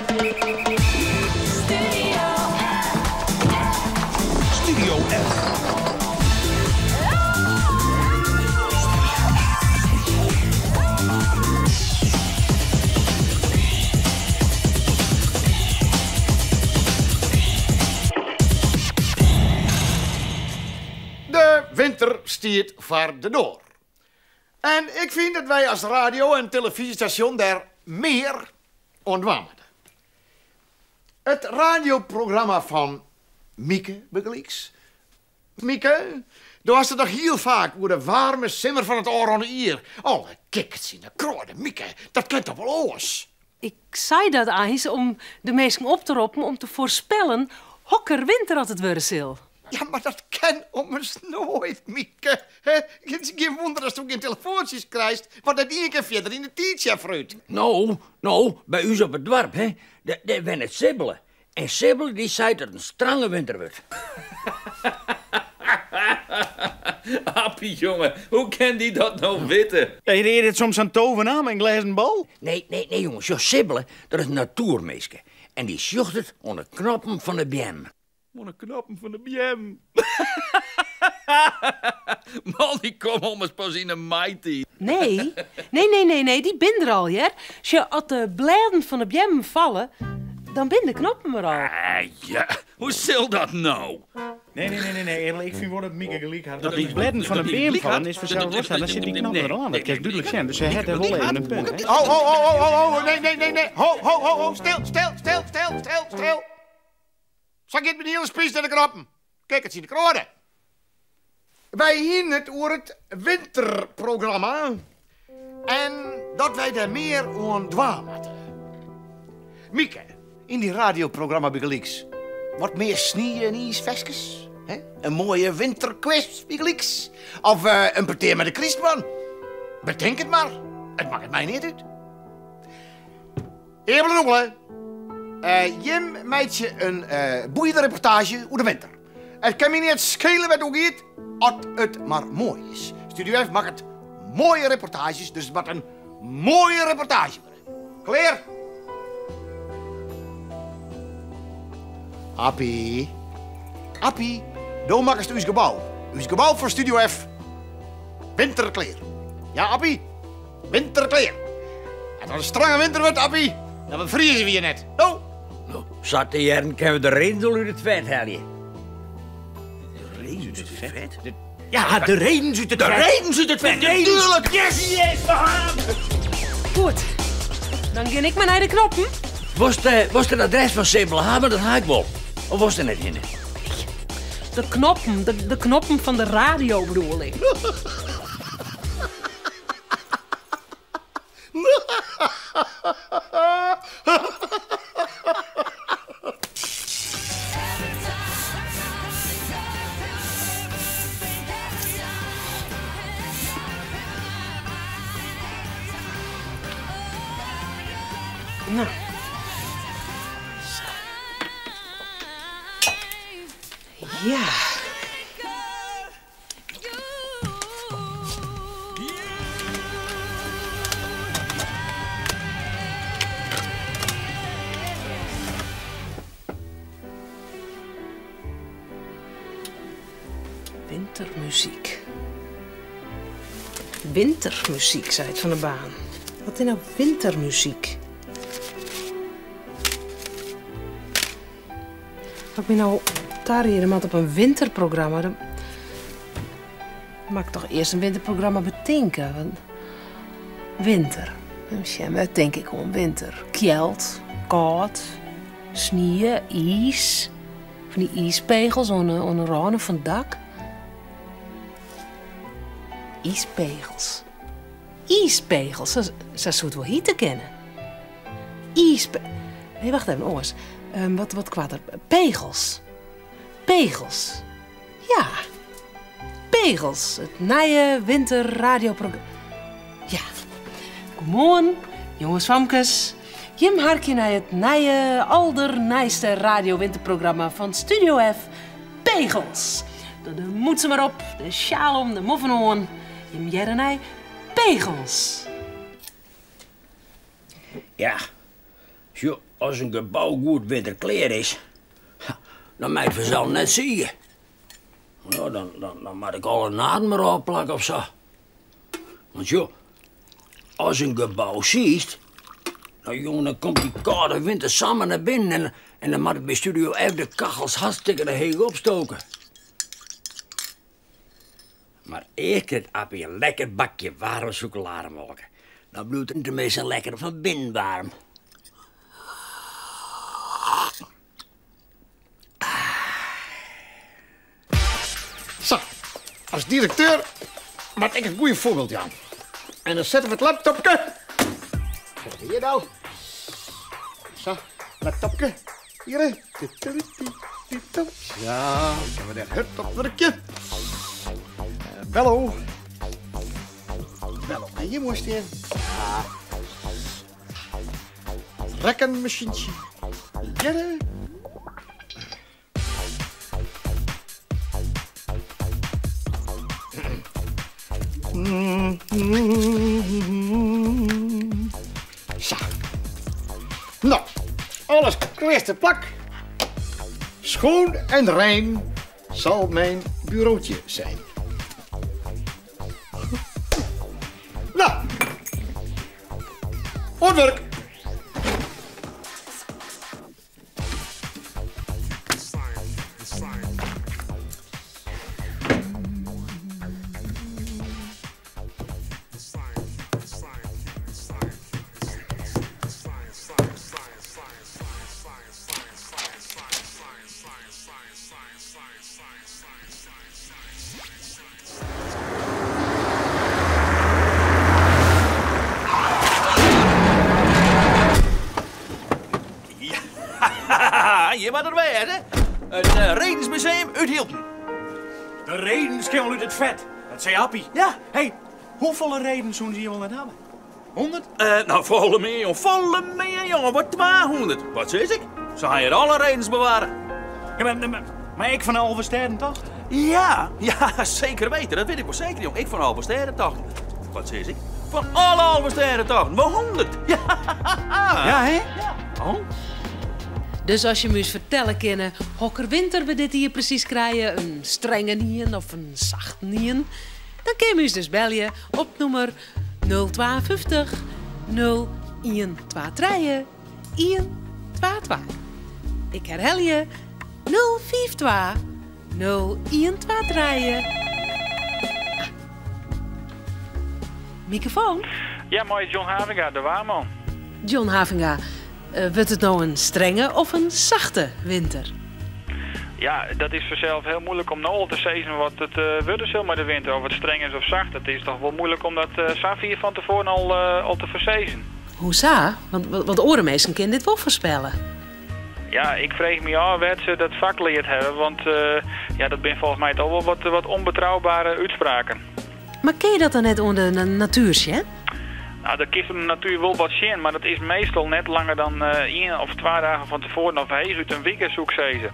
Studio F. De winter stiet foar de doar. En ik fyn dat wy as radio en telefyzjestasjon dêr mear oan dwaan moatte. It radioprogramma fan Mieke bygelyks. Mieke, do hast it noch hiel faak oer de waarme simmer fan it ôfrûne jier. Alle kikkerts yn de kroade, Mieke, dat kin toch wol oars? Ik sei dat eins om de minsken op te roppen om te foarspellen hokker winter oft it wurde sil. Ja, mar dat kin ommers noait, Mieke. It is gjin wûnder datsto gjin telefoantsjes krijst, want net ien kin fierder yn de tiid sjen foarút. No, no, by ús op it doarp, hè, dêr wennet Sibbele. En Sibbele dy seit dat it in strange winter wurdt. Appie, jonge, hoe kin dy dat no witte? Ja, is dit soms sa'n tovernaar mei in glêzen bol? Nee, nee, nee, jonge, sjoch, Sibbele, dat is in natoerminske. En dy sjocht it oan de knoppen fan de beammen. Oan de knoppen fan de beammen. Man, dy komme ommers pas yn de maitiid. Nee, nee, nee, nee, nee, dy bin der al, hear. Sjoch, as de blêden fan de beammen falle, dan bin de knoppen der al. Ja, hoe sil dat no? Nee, nee, nee, nee, Ebele, ik fyn wol dat Mieke gelyk hat. Dat dy blêden fan de beam fallen is fansels wol sa, dan sit dy knop der oan. Dat kinst dúdlik sjen, dus se hat dêr wol even in punt, hè. Ho, ho, ho, ho, ho, ho, nee, nee, nee, nee, ho, ho, ho, ho, stil, stil, stil, stil, stil, stil. Sa giet myn hiele spys nei de knoppen. Kikkerts yn de kroade. Wy hienen it oer it winterprogramma en dat wy dêr mear oan dwaan moatte. Mieke, yn dyn radioprogramma bygelyks wat mear snie en iisferskes? Hè? In moaie winterkwis bygelyks? Of in petear mei de krystman? Betink it mar, it makket my neat út. Ebele en Oebele, jim meitsje in boeiende reportaazje oer de winter. It kin my neat skele wêr't it oer giet, as it mar moai is. Studio F makket moaie reportaazjes, dus it moat in moaie reportaazje wurde. Klear? Appie, Appie, do makkest ús gebou. Ús gebou foar Studio F. Winterklear. Ja, Appie? Winterklear. As it in strange winter wurdt, Appie, dan befrieze we hjir net. No? No, sa te hearren kinne we de redens al út it fet helje. De redens út it fet? Ja, de redens út it fet. De redens út it fet, tuerlik! Yes! Yes, we ha 'm! Goed, dan gean ik mar nei de knoppen. Wolst, wolst it adres fan Sibbele ha, want dat ha ik wol. Of wolst der net hinne? De knoppen, de knoppen fan de radio bedoel ik. No. Sa. Ja. Wintermuzyk. Wintermuzyk, seit Van der Baan. Wat is no wintermuzyk? As ik my no tariede moat op in winterprogramma, dan moat ik toch earst in winterprogramma betinke. Want winter, even sjen, wêr tink ik oan? Winter, kjeld, kâld, snie, iis, fan dy iispegels oan de râne fan it dak. Iispegels, iispegels, sa soe it wol hite kinne. Iispe. Nee, wacht even, oars. Wat, wat koarter. Pegels. Pegels. Ja. Pegels, it nije winterradioprogramma. Ja. Goemoarn, jonges, famkes. Jim harkje nei it nije, aldernijste radiowinterprogramma fan Studio F, Pegels. Doch de mûtse mar op, de sjaal om, de moffen oan. Jim hearre nei Pegels. Ja, sjoch. As in gebou goed winterklear is, dan mei it fansels net siede. No, dan, dan, dan moat ik alle naden mar ôfplakke of sa. Want sjoch, as in gebou siicht, nou jongen, dan komt dy kâlde winter samar nei binnen en, en dan moat ik by Studio F de kachels hartstikke heech opstoke. Mar earst krijt Appie in lekker bakje waarme sûkelademolke. Dan bliuwt er teminsten lekker fan binnen waarm. Sa, as direkteur moat ik it goede foarbyld jaan. En dan sette we it laptopke. Hjir no. Sa, laptopke. Hjir. Ja, dan kinne we dêr hurd op wurkje. Bello. Bello, en hjir moai stean. Ja. Rekkenmasientsje. Hjir. Sa. No, alles klear te plak. Schoon en rein zal mijn bureautje zijn. No, oan it wurk. Ja, hjir moat it wêze. It eh, Redensmuseum út Hylpen. De redens kinne wol út it fet. Dat sei Appie. Ja. Hé, hoefolle redens soene se hjir wol net hawwe? 100? Eh, no, folle mear, jong. Folle mear, jonge. Wat 200. Wat sis ik? Se ha hjir alle redens bewarre. Ja, mar, mar, mar ek fan de Alvestêdentocht? Ja, ja, seker weten. Dat wit ik wol seker, jong. Ek fan de Alvestêdentocht. Wat sis ik? Fan alle Alvestêdentochten. Wol 100. Ja. Ja, hè? Ja. Oh. Dus as jim ús fertelle kinne hokker winter we dit jier presys krije, in strengenien of in sachtenien, dan kinne jim ús dus belje op nûmer 052 0123 122. Ik herhelje 052 0123. Mikrofoon? Ja, mei John Havinga, de waarman. John Havinga, eh, wurdt it no in strenge of in sachte winter? Ja, dat is fansels hiel muoilik om no al te sizzen wat it eh, wurde sil mei de winter. Of it streng is of sacht. It is dochs wol muoilik om dat eh, sa fier fan tefoaren al, al te foarsizzen. Hoe sa? Want, want oare minsken kinne dit wol foarspelle. Ja, ik freegje my ôf wêr't se dat fak leard hawwe, want ja, dat binne folgens my dochs wol wat, wat ûnbetroubere útspraken. Mar kin je dat dan net oan de natuer sjen? No, dat kinst oan de natuer wol wat sjen, mar dat is meastal net langer dan ien of twa dagen fan tefoaren of heechút in wike, soe ik sizze.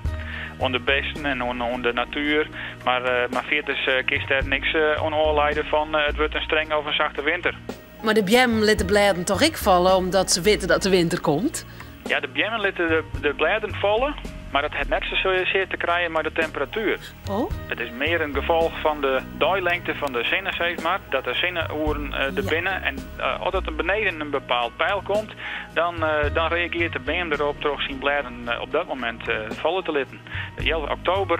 Oan de bisten en oan de natuer, mar, mar fierders kinst dêr niks oan ôfleide fan it wurdt in strenge of in sachte winter. Mar de beammen litte de blêden toch ek falle omdat se witte dat de winter komt? Ja, de beammen litte de, de blêden falle, mar dat hat net sasear te krijen mei de temperatuer. Oh? It is mear in gefolch fan de deilingte fan de sinne, sis mar, dat de sinne-oeren der binne. En as it beneden in bepaald peil komt, dan, dan reagearret de beam derop troch syn blêden op dat momint falle te litten. Healwei oktober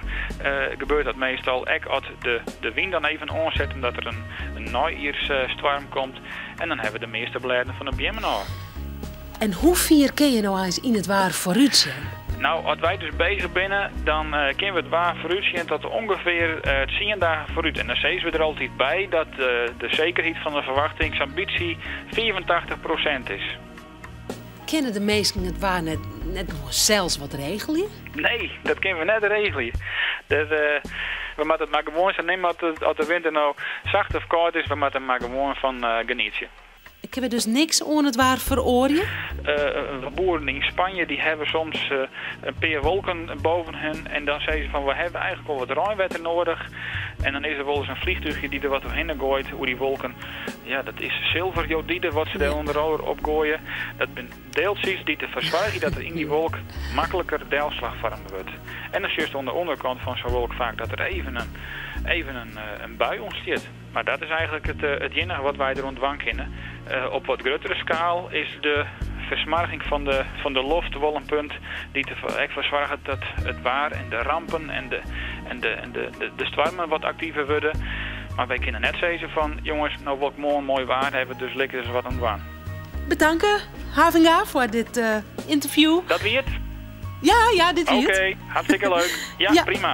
gebeurt dat meastal, ek as de, de wyn dan even oanset omdat der in, in nijjiersstoarm komt. En dan hawwe we de measte blêden fan de beammen ôf. En hoe fier kinne je no eins yn it waar foarút sjen? No, as wy dus bezich binne, dan kinne we it waar foarút sjen tot ûngefear tsien dagen foarút. En dan sizze we der altyd by dat de sekerheid fan de ferwachting sa'n bytsje 85% is. Kinne de minsken it waar net, net gewoan sels wat regelje? Nee, dat kinne we net regelje. Dat, we moatte it mar gewoan sa nimme as de winter no sacht of kâld is, we moatte der mar gewoan fan genietsje. Kinne we dus niks oan it waar feroarje? Boeren yn Spanje die hawwe soms in pear wolken boven hun en dan sizze se fan we hawwe eigenlik wol wat reinwetter noadich. En dan is der wolris in vliegtuigje dy't der wat oerhinne goait oer dy wolken. Ja, dat is zilverjodide wat se dêr ûnder oare op goaie. Dat binne deeltsjes dy't derfoar soargje dat der yn dy wolk makliker delslach foarme wurdt. En dan sjochst oan de ûnderkant fan sa'n wolk faak dat der even in, even in bui ûntstiet. Mar dat is eigenlik it iennige wat wy deroan dwaan kinne. Op wat gruttere skaal is de fersmoarging fan de, fan de loft wol in punt dy't der ek foar soarget dat it waar en de rampen en de, en de, en de, de stoarmen wat aktiver wurde. Mar wy kinne net sizze fan jonges, no wol ik moarn moai waar hawwe, dus lit ris wat oan dwaan. Bedanke, Havinga, foar dit ynterview. Dat wie it? Ja, ja, dit wie it. Oké, hartstikke leuk. Ja, prima.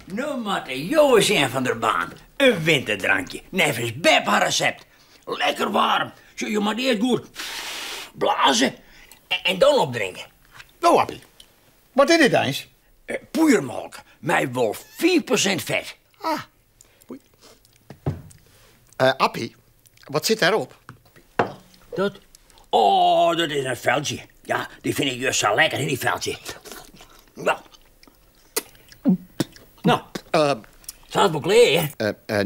No moatte jo ris sjen Van der Baan. In winterdrankje, neffens Bep har resept. Lekker waarm. Sjoch, jo moatte earst goed blaze en dan opdrinke. No, Appie, wat is dit eins? Poeiermolke mei wol 5% fet. Ah, Appie, wat sit dêrop? Dat? Oh, dat is in feltsje. Ja, dy fyn ik just sa lekker, dy feltsje. Ja. No, sa is wol klear.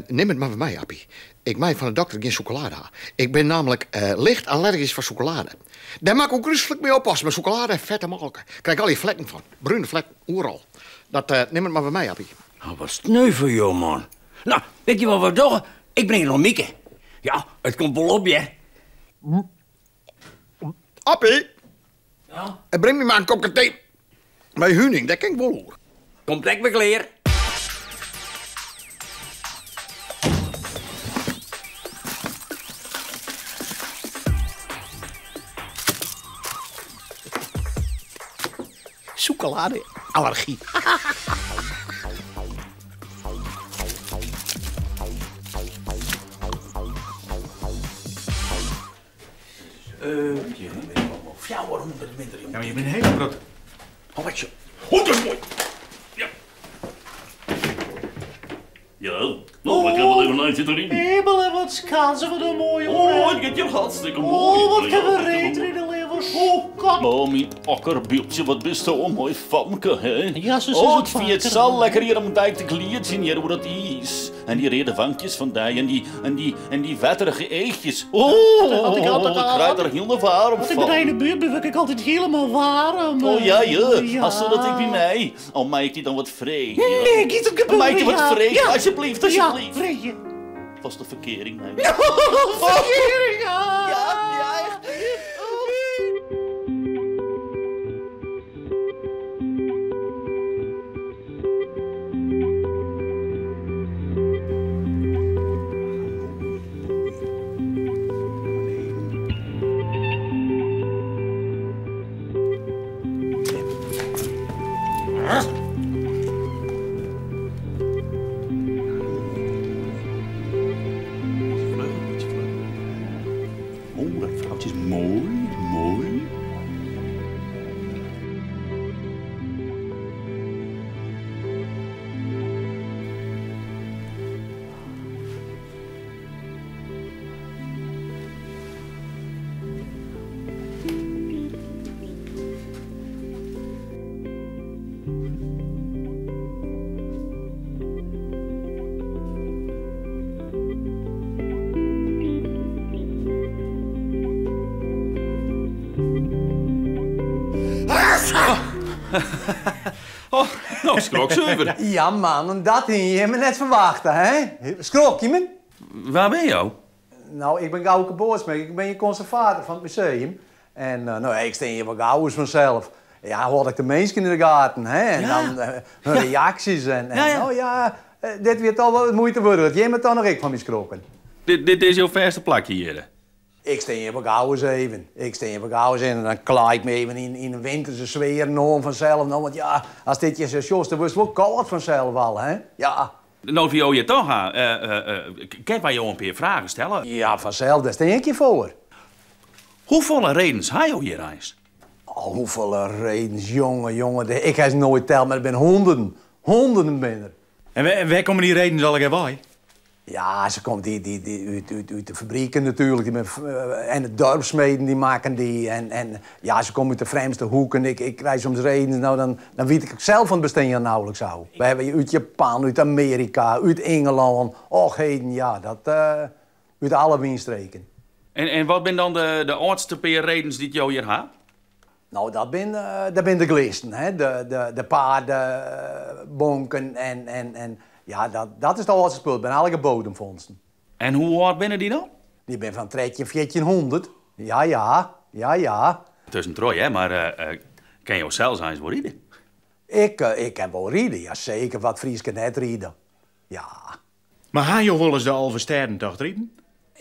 Nim it mar fan my, Appie. Ik mei fan de dokter gjin sûkelade ha. Ik bin nammentlik licht allergysk foar sûkelade. Dêr moat ik ôfgryslik mei oppasse, mei sûkelade en fette molke. Krij ik allegear flekken fan. Brune flekken, oeral. Dat, nim it mar fan my, Appie. Oh, wat sneu foar jo, man. No, wit je wat we dogge? Ik bring it oan Mieke. Ja, it komt wol op, hear. Appie! Ja? Bring my mar in kopke tee mei huning, dêr kin ik wol oer. Komt ek wer klear. Sûkelade-allergy. 400 meter, Ja, mar je binne in hiele protte. Oh, wat Oh, dat is moai. Ja. Ja, nou, ik heb wel even een eindje erin. Ebele, wat schaatsen wat een mooie Oh, het gaat hier hartstikke mooi. Oh, wat kunnen we reedrijden, leven. Oh, god. Oh, mijn okkerbeeldje, wat bist du een mooi famke, hè? Ja, zo is Oh, het ik vind het vaker. zo lekker hier om de dijk te glieden, hier hoe dat is. En die rode vankjes van die en die, en die, en die vetterige eegjes. Oh, Had ik altijd ik krijg er heel warm Als ik bij van. jou in de buurt ben, word ik altijd helemaal warm. Oh ja, ja. Ja. Als dat ik bij mij. Oh, mag ik die dan wat vregen? Nee, niet op gebeuren. Mag ik die wat ja. vregen? Ja. Alsjeblieft, alsjeblieft. Ja, vregen. Was de verkering, nee. Verkering, ja. Ja, ja, echt. Oh, dat vrouwtje is mooi, mooi. Oh, nou, skrok zuiver. Ja, man, dat hie je me net ferwachte, hè? Skrok je me? Waar ben je? Nou, ik ben Gauke Bootsma, ik ben je conservator van het museum. En nou, ik sta hier wel gauw eens vanzelf. Ja, hoor ik de mensen in de gaten, hè? En Ja. dan hun reacties en, en Ja, ja. nou ja, dit wordt al wel het moeite worden. Dat jij me dan nog ik van me schrokken. Dit is jouw verste plakje hier. hè? Ik sta hier wel gauw eens even. Ik sta hier wel gauw eens in en dan klaai ik me even in een winterse sfeer nog vanzelf. Nou, want ja, als dit je zo sjost, dan wordt het wel koud vanzelf al, hè? Ja. Nou, voor jou je toch, hè? Kijk waar je een paar vragen stellen. Ja, vanzelf, daar sta ik je voor. Hoeveel redens heb je hier eens? Oh, hoeveel redens, jongen, jongen. Ik heb ze nooit teld, maar er zijn honderden. Honderden ben er. En wêr komme dy redens allegear wei? Ja, se komt dy, dy, dy, út, út, út de fabriken natuerlik. Dy, en de dorpsmeden dy makken dy. En, en ja, se komme út de frjemdste hoeken. Ik, ik krij soms redens, no, dan, dan wit ik sels fan it bestean nauwelijks ôf. We hawwe út Japan, út Amearika, út Ingelân. Och heden, ja, dat út alle wynstreken. En, en wat binne dan de, de âldste pear redens dy't jo hjir ha? No, dat binne, dat binne de glisten, hè? De, de, de paardebonken en, en, en ja, dat, dat is it âldste spul. It binne allegear bodemfondsten. En hoe âld binne dy dan? Dy binne fan 13, 1400. Ja, ja, ja, ja. Tuskentroch, hear, mar kin jo sels eins wol ride? Ik, ik kin wol ride, ja seker. Wat Fries kin net ride? Ja. Mar ha jo wolris de Alvestêdentocht riden?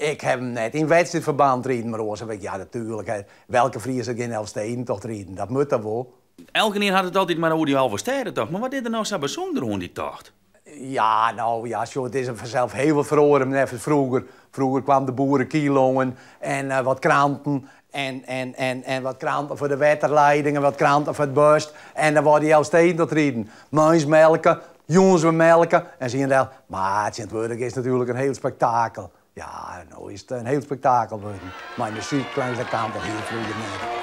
Ik haw him net yn wedstriidferbân riden, mar oars haw ik, ja natuerlik, hè, welke Fries hat gjin Elfstedentocht riden? Dat moat dan wol. Elkenien hat it altyd mar oer dy Alvestêdentocht, mar wat is der no sa bysûnder oan dy tocht? Ja, no, ja, sjoch, it is fansels hiel wat feroare neffens froeger. Froeger kwamen de boerekiloën en wat kranten en, en, en, en wat kranten foar de wetterleiding en wat kranten foar it bus. En dan waard dy Elfstedentocht riden. Moarns melke, jûns wer melke en syn del. Mar tsjintwurdich is it natuerlik in hiel spektakel. Ja, no is it in hiel spektakel wurden. Mei muzyk langs de kant, dat hie froeger net.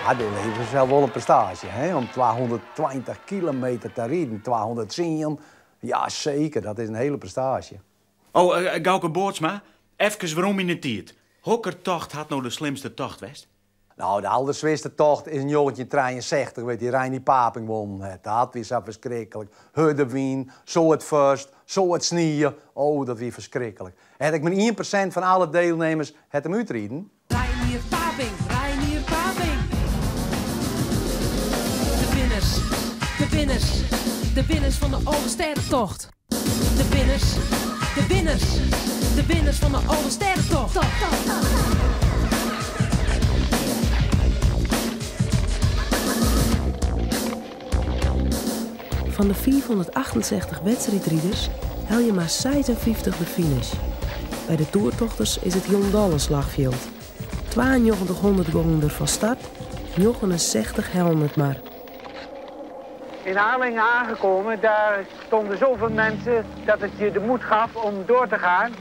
Ja, doe levere se wol in prestaasje, hè, om 220 kilometer te riden, 210. Ja, seker, dat is in hiele prestaasje. Oh, Gauke Bootsma, efkes werom yn de tiid. Hokker tocht hat no de slimste tocht west? No, de alderswierste tocht is 1963, wêr't dy Reinier Paping wûn hat. Dat wie sa ferskriklik. Hurde wyn, soad froast, soad snie. Oh, dat wie ferskriklik. Hat ek mar 1% fan alle dielnimmers hat him útriden. Reinier Paping, Reinier Paping. De winners, de winners, de winners fan de Alvestêdetocht. De winners, de winners, de winners fan de Alvestêdetocht. Fan de 568 wedstriidriders helje mar 56 de finish. By de toertochters is it hielendal in slachfjild. 9200 gongen der fan start, 69 hellen it mar. In Harlingen aangekomen, daar stonden zoveel mensen dat het je de moed gaf om door te gaan.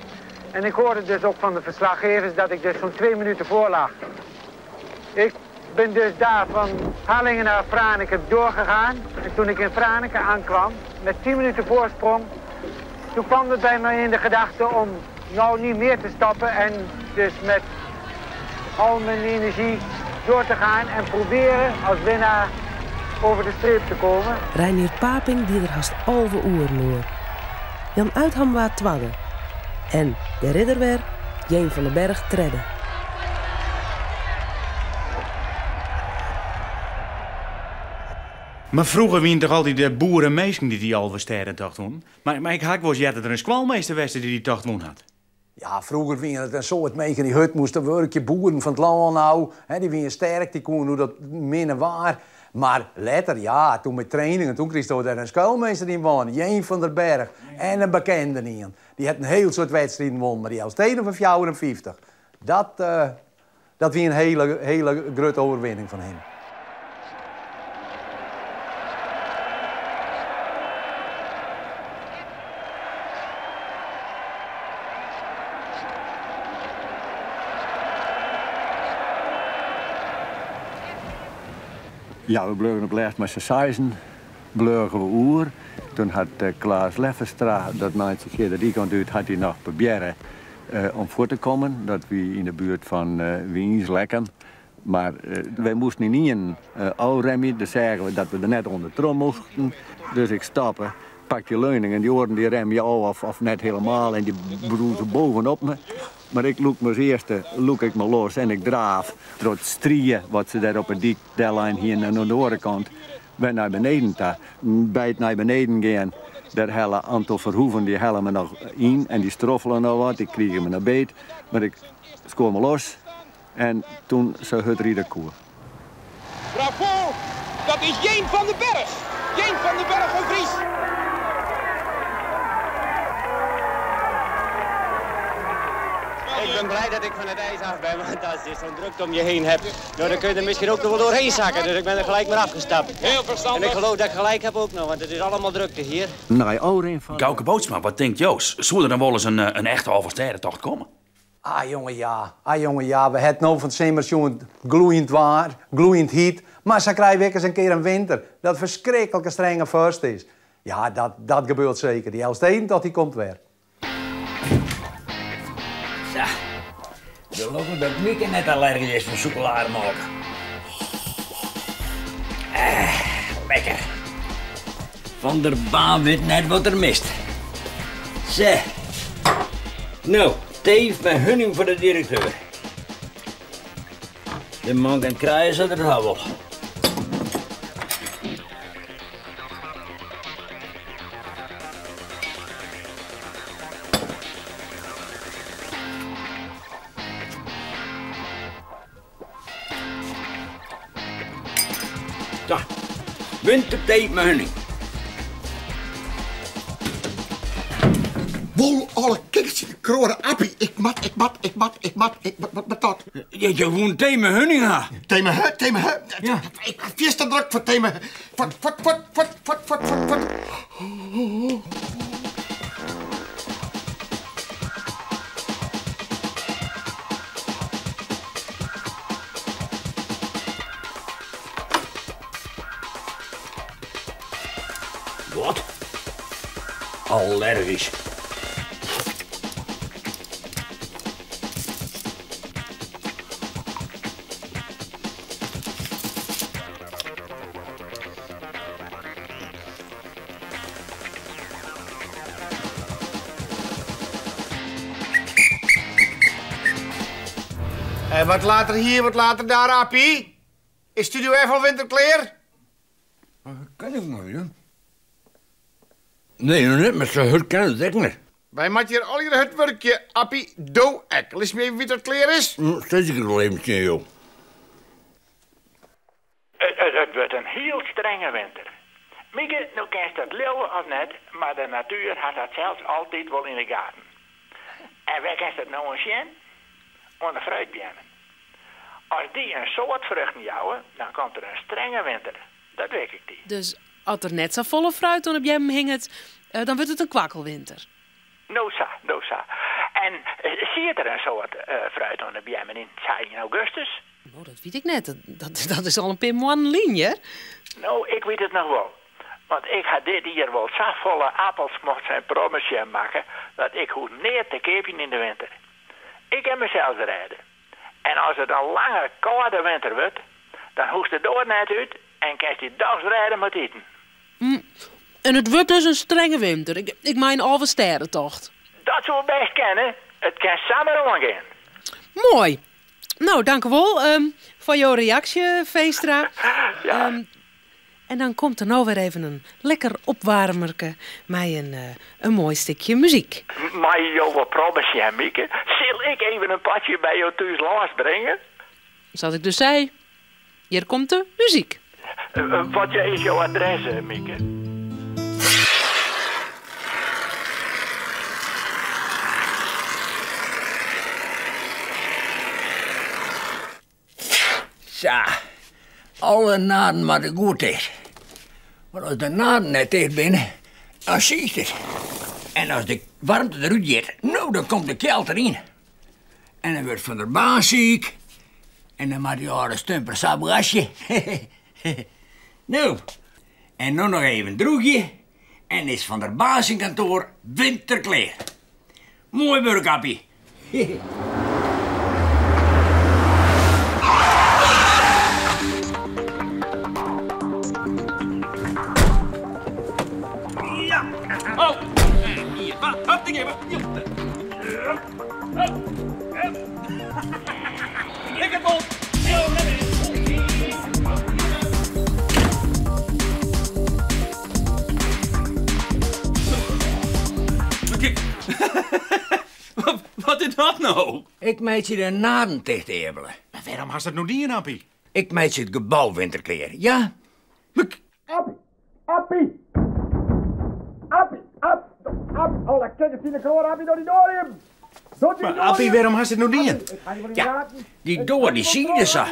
En ik hoorde dus ook van de verslaggevers dat ik dus zo'n twee minuten voor lag. Ik ben dus daar van Harlingen naar Franeker doorgegaan. En toen ik in Franeker aankwam, met 10 minuten voorsprong, toen kwam het bij mij in de gedachte om nou niet meer te stoppen en dus met al mijn energie door te gaan en proberen als winnaar over de streep te komen. Reinier Paping die der hast 11 oeren oer. Jan Uitham waard twadde. En de ridder wer, Jeen van den Berg tredde. Mar froeger wienen toch altyd de boereminsken dy't dy Alvestêdentocht wûnen? Mar, mar ik ha ek wolris heard dat der in skoalmeester west is dy't dy tocht wûn hat. Ja, froeger wienen it in soad minsken dy't hurd moasten wurkje, boeren fan it lân ôf. Dy wienen sterk, dy koenen oer dat minne waar. Mar letter, ja, toen mei trainingen, toen krigesto der in skoalmeester yn wân, Jeen van der Berg, en in bekende ien. Dy hat in hiel soad wedstriden wûn, mar dy Elfsteden fan 54, dat, dat wie in hiele, hiele grutte oerwinning fan him. Ja, we bleauwen op 't lêst mei s'n seizen bleauwen we oer. Toen hat Klaas Leffenstra, dat eintsje fierder dy kant út, hat hy noch probearre om fuort te kommen. Dat wie yn de buert fan Wyns, Lekkum. Mar wy moasten ynienen ôfremje. Doe seagen we dat we der net ûndertroch mochten. Dus ik stoppe, pak dy leuning en dy oaren dy remje ôf of net helemaal en dy brûze bovenop me. Mar ik lûk me as earste lûk ik me los en ik draaf troch it strie wat se dêr op 'e dyk dellein hiene en oan de oare kant wer nei beneden ta. By it nei beneden gean, dêr helle Anton Verhoeven, dy helle me noch yn en dy stroffele noch wat, dy krige me noch beet, mar ik skuor me los en toen sa hurd ride koe. Dat is Jeen van den Berg. Jeen van den Berg een Fries. Ik ben blij dat ik van het ijs af ben, want als je zo'n drukte om je heen hebt, nou, dan kun je er misschien ook nog wel doorheen zakken. Dus ik ben er gelijk maar afgestapt. Heel verstandig. En ik geloof dat ik gelijk heb ook nog, want het is allemaal drukte hier. Nee, Orin van... Gauke Bootsma, wat denkt Joost? Zou er dan wel eens een, een echte Alversterrentocht komen? Ah, jongen, ja. Ah, jongen, ja. We hebben nou van het zomer zo'n gloeiend waar, gloeiend heat. Maar ze krijgen weer eens een keer een winter. Dat verschrikkelijke strenge vorst is. Ja, dat gebeurt zeker. Die Elfstedentocht die komt weer. Zo. Gelukkig dat Mieke net allergisch is voor chocolademelk. Lekker. Van der Baan weet net wat er mist. Zeg. Nou, thee met hunning voor de directeur. De man kan krijgen zat er wel. Zo, winterthee met hunning. Wol, alle kikkers in de kroren, appie. Ik mat, ik mat, ik mat, ik mat, ik mat, wat, wat dat? Je gewoon thee met hunning, ha? Thee met hu, thee met hu. Ja. Ik ben vies te druk voor thee met hu. Wat, wat, wat, wat, wat, wat, wat, wat. Wat? Allergisch. En wat later hier, wat later daar, Appie? Is Studio F al winterkleer? Dat kan ik nog, joh. Nee, nog niet, maar zo hard kan het echt niet. Wij maken hier al je het werkje, Appie, do ek. Lees me even wie dat kleer is? Zet ik het wel even, joh. Het wordt een heel strenge winter. Mieke, nou kent dat leeuwen of net, maar de natuur had dat zelfs altijd wel in de gaten. En waar kan dat nou eens zien? Onder fruitbomen. Als die een soort vruchten jouwen, dan komt er een strenge winter. Dat weet ik niet. Dus als er net zo volle fruit op hem hinget, dan wordt het een kwakkelwinter. No sa, no sa. En zie je er een soort fruit onder bjemmen in, zei in augustus? Nou, dat weet ik net. Dat is al een paar maanden lijn, hè? Nou, ik weet het nog wel. Want ik had dit hier wel zo volle appels mocht zijn promisje maken, dat ik hoef neer te kepen in de winter. Ik heb mezelf rijden. En als het een lange, koude winter wordt, dan hoest de door net uit en kan je dags rijden met eten. En het wordt dus een strenge winter. Ik mijn Alversterrentocht. Dat zou we best kennen. Het kan samen omgaan. Mooi. Nou, dank u wel, voor jouw reactie, Veenstra. Ja. En dan komt er nou weer even een lekker opwarmerke met een mooi stukje muziek. Maar joh, wat promise, Mieke. Zal ik even een padje bij jou thuis langs brengen? Zoals ik dus zei, hier komt de muziek. Wat is jouw adres, Mieke? Zo, alle naden maar de goed is. Want als de naden net dicht binnen, dan zie je het. En als de warmte eruit gaat, nou, dan komt de kelt erin. En dan wordt Van der Baan ziek. En dan maakt die oude stumper sabrasje. Nou, en nu nog even een droegje. En is Van der Baan zijn kantoor winterkleer. Mooi werk, Appie. Ja. Oh, hier. Hup, ding even. Hup, hup. Ik heb op. Kijk. Wat is dat nou? Ik meet je de naden tegen te ebelen. Maar waarom has dat nou die, Appie? Ik meet je het gebouw winterkleer, ja? Appie! Appie! Appie! App! App! Oh, dat kijk het in de kroon, Appie, door die door hem! Door die Maar door Appie, hem. waarom has het nou dien? Ja, die door die zie je zo.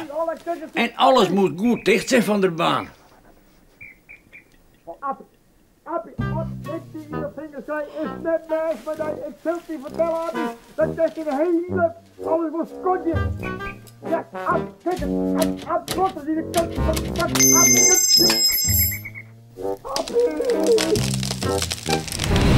En alles moet goed dicht zijn van de baan. Appie, Appie, wat ik die in de vingers zei, is net mes, maar dat, ik zal het je vertellen, Appie. Dat is een hele, alles was skotje. Ja, Appie, kijk eens, App, App, wat is in de kant van de kant, Appie, Appie.